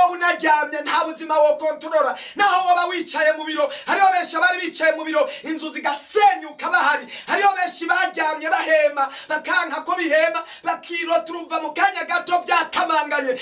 Woba unaryamye, nta buzima wokontorora. Naho woba wicaye mu biro, hariho benshi bari bicaye mu biro, inzu zigasenyuka bahari. Hariho benshi baryamye bahema, bakanka ko bihema, bakiroturuva mu kanya gato byatamanganye.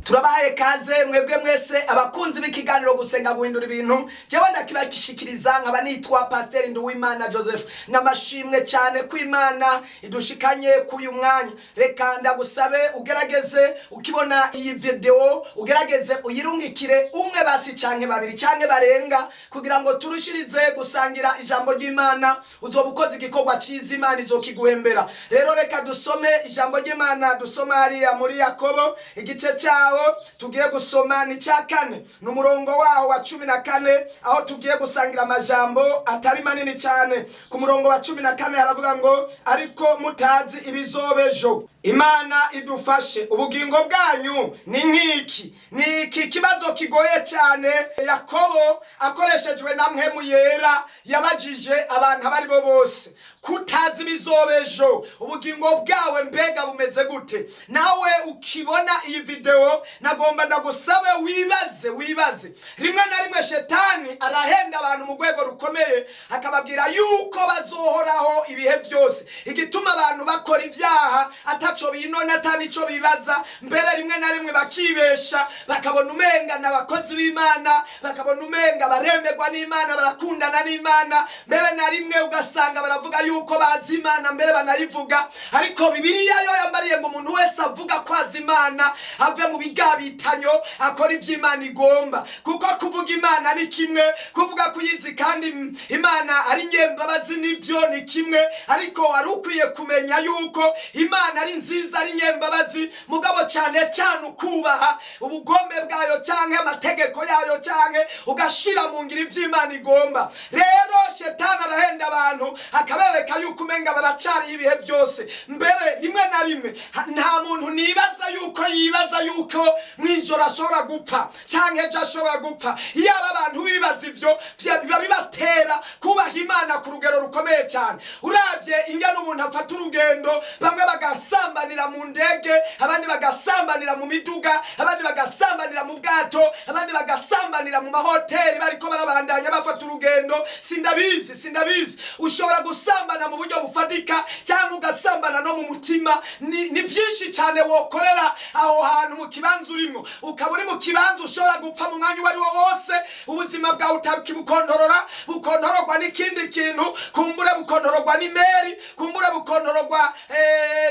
Turabahaye kaze mwebwe mwese abakunzi b'ikiganiro Gusenga Guhindura Ibintu. Jewe ndakibashikiriza nkaba nitwa Pasiteri Nduwimana Joseph. N'amashimwe cyane ko Imana idushikanye k'uyu mwanya. Reka ndagusabe ugerageze, ukibona iyi video ugerageze uyirungikire umwe basi, canke babiri, canke barenga, kugira ngo turushirize gusangira ijambo ry'Imana. Uzoba ukoze igikorwa cyiza, Imana izokiguhembera. Rero reka dusome ijambo ry'Imana. Dusoma hariya muri Yakobo, igice cyawo tugiye gusoma ni cya kane, ni umurongo waho wa 14, aho tugiye gusangira amajambo atari manini cyane. Ku murongo wa 14 haravuga ngo: "Ariko mutazi ibizobejo." Imana idufashe. Ubugingo bwanyu ni nk'iki? Ni iki kibazo kigoye cyane Yakobo akoreshejwe na Mpwemu Yera yabajije abantu abo ari bo bose. Kutazi ibizobejo, ubugingo bwawe mbega bumeze gute? Nawe ukibona iyi video, nagomba ndagusabe wibaze, wibaze. Rimwe na rimwe shetani arahenda abantu mu rwego rukomeye, akababwira yuko bazohoraho ibihe byose. Igituma abantu bakora ibyaha ataco binona, atanico bibaza, mbere rimwe na rimwe bakibesha, bakabona umenga n'abakozi b'Imana, bakabona umenga baremerwa n'Imana, barakundana n'Imana, mbere na rimwe ugasanga baravuga yuko bazi Imana, mbere banayivuga. Ariko Bibiliya yo yambariye ngo umuntu wese avuga ko azi Imana ave mu bigabitanyo, akora ivy'Imana igomba. Kuko kuvuga Imana ni kimwe, kuvuga kuyizi kandi Imana ari nyembabazi nibyo ni kimwe, ariko wari ukwiye kumenya yuko Imana ari nziza, ari nyembabazi, mugabo cyane cyane ukubaha ubugombe bwayo canke amategeko yayo, canke ugashira mu ngiro ivy'Imana igomba. Rero shetani arahenda abantu, akabereka yuko umenga baracariho ibihe byose. Mbere rimwe na rimwe nta muntu nibaza yuko yibaza yuko mw'ijoro ashobora gupfa canke ejo ashobora gupfa. Iyaba abantu bibaza ivyo, biba bibatera kubaha Imana ku rugero rukomeye cyane. Uravye ingene umuntu afata urugendo, bamwe bagasambanira mu ndege, abandi bagasambanira mu miduga, abandi bagasambanira mu bwato, abandi bagasambanira mu mahoteli, bariko barabandanya bafata urugendo. Sindabizi, sindabizi. Ushobora gusambana mu buryo bufatika cyangwa ugasambana no mu mutima. Ni byinshi cyane wokorera aho hantu mu kibanza urimo, ukaba uri mu kibanza ushobora gupfa mu mwanya uwo ari wo wose. Ubuzima bwawe utakibukontorora, bukontororwa n'ikindi kintu. Kumbure bukontororwa n'imeri, kumbure bukontororwa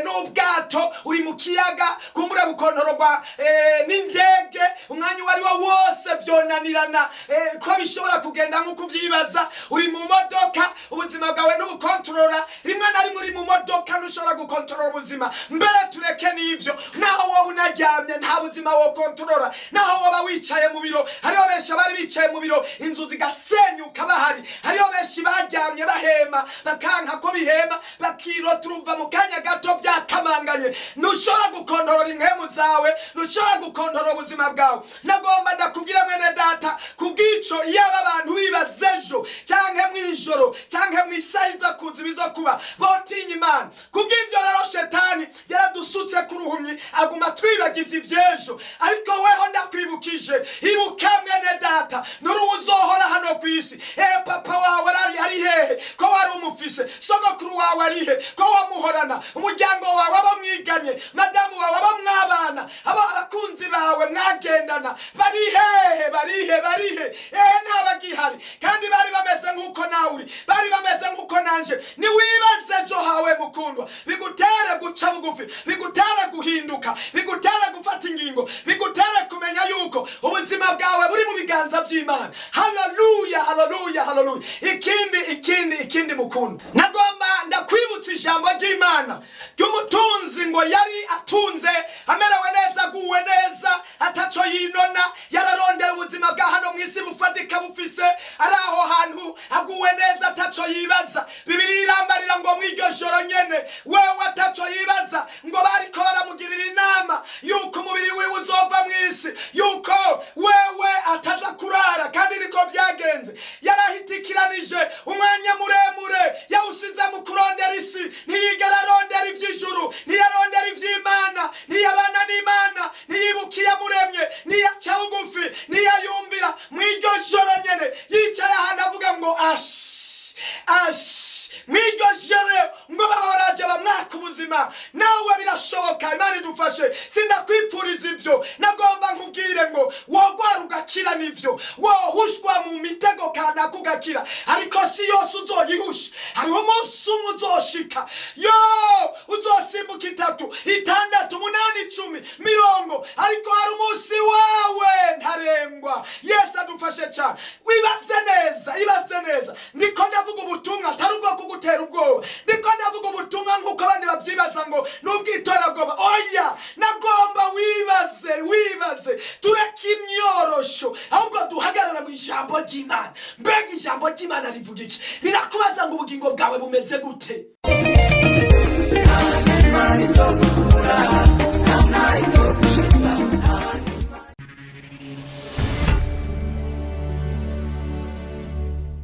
n'ubwato uri mu kiyaga, kumbure bukontororwa n'indege. Umwanya uwo ari wo wose byonanirana ko bishobora kugenda nk'uko uvyibaza. Uri mu modoka, ubuzima bwawe n'ubukontorora. Rimwe na rimwe uri mu modoka ntushobora gukontorora ubuzima. Mbere tureke n'ivyo, naho woba unaryamye, nta buzima wokontorora. Naho woba wicaye mu biro, hariho benshi bari bicaye mu biro, inzu zigasenyuka bahari. Hariho benshi baryamye bahema, bakanka ko bihema, bakiroturuva mu kanya gato byatamanganye. Ntushobora gukontorora impwemu zawe, ntushobora gukontorora ubuzima bwawe. Nagomba ndakubwira, mwene data, kubw'ico iyaba abantu bibaza ejo canke mw'ijoro canke mw'isaha iza kuza ibizokuba, botinya Imana. Kubw'ivyo rero shetani yaradusutse ku ruhumyi, aguma twibagiza ivy'ejo. Ariko weho ndakwibukije, ibuka mwene data, nuri uzohora hano ku isi. Papa wawe ari hehe ko wari umufise? Sogokuru wawe ari he ko wamuhorana? Umuryango wawe, abo mwiganye, madamu wawe, abo mwabana, abo abakunzi bawe mwagendana, bari hehe? Barihe? Barihe? Ntabagihari, kandi bari bameze nk'uko nawe uri, bari bameze nk'uko nanje. Niwibaze ejo hawe, mukundwa, bigutere guca bugufi, bigutere guhinduka, bigutere gufata ingingo, bigutere kumenya yuko ubuzima bwawe buri mu biganza by'Imana. Haleluya, haleluya, haleluya! Ikindi, ikindi, ikindi, mukundwa, nagomba ndakwibutsa ijambo ry'Imana ry'umutunzi. Ngo yari atunze, amerewe neza, aguwe neza, ataco yinona, yararondeye ubuzima bwa hano mu isi bufatika bufise, ari aho hantu aguwe neza, ataco yibaza. Bibiliya irambarira ngo mw'iryo joro nyene wewe ataco yibaza, ngo bariko baramugirira inama yuko umubiri wiwe uzova mw'isi, yuko wewe ataza kurara, kandi niko vyagenze. Yarahitikiranije umwanya muremure, yawusize mu kurondera isi, ntiyigera arondera ivy'ijuru, ntiyarondera ivy'Imana. muzima. Nawe birashoboka. Imana idufashe. Sindakwipfuriza ibyo, nagomba nkubwire ngo wogwara ugakira, nivyo, wohushwa mu mitego kanaka ugakira, ariko si yose uzoyihusha. Hariho umunsi umwe uzoshika, yo uzosimbuka itatu, itandatu, umunani, 10, 30, ariko hari umunsi wawe ntarengwa. Yesu adufashe cyane. Wibaze neza, ibaze neza. Ndiko ndavuga ubutumwa atari ubwo kugutera ubwoba. Ndiko ndavuga ubutumwa nk'uko abandi babyibaza ngo ni ubw'itorabwoba. Oya, nagomba wibaze, wibaze. Tureke imyorosho, ahubwo duhagarara mu ijambo ry'Imana. Mbega ijambo ry'Imana rivuga iki? Rirakubaza ngo ubugingo bwawe bumeze gute? Imana.